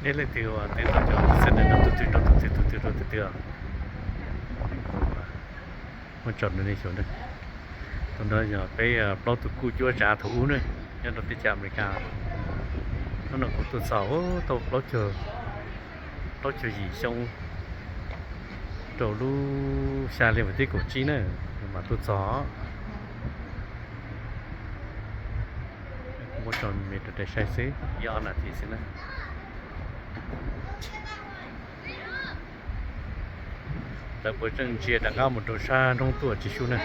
Neb leej twg uas twb tau cov xees no rau tus twg, rau tus twg, tus twg rau tus twg, muab tso rau nej xyuas na. Tus no yog peb plaub tug kuj cuab tsav thaum ub na, nyob rau teb chaws Amelikas. Hnub no kuv tuaj txog tau plaub caug, plaub caug yim xyoo rau lub xya hli vas thib kaum tsib na, mam tuaj txog. Kuv muab tso me rau nej saib xwb, ib ob nas this xwb na. Lawv puas tseem ntsia rov qab mus rau sab nroob tuaj tsis sub na.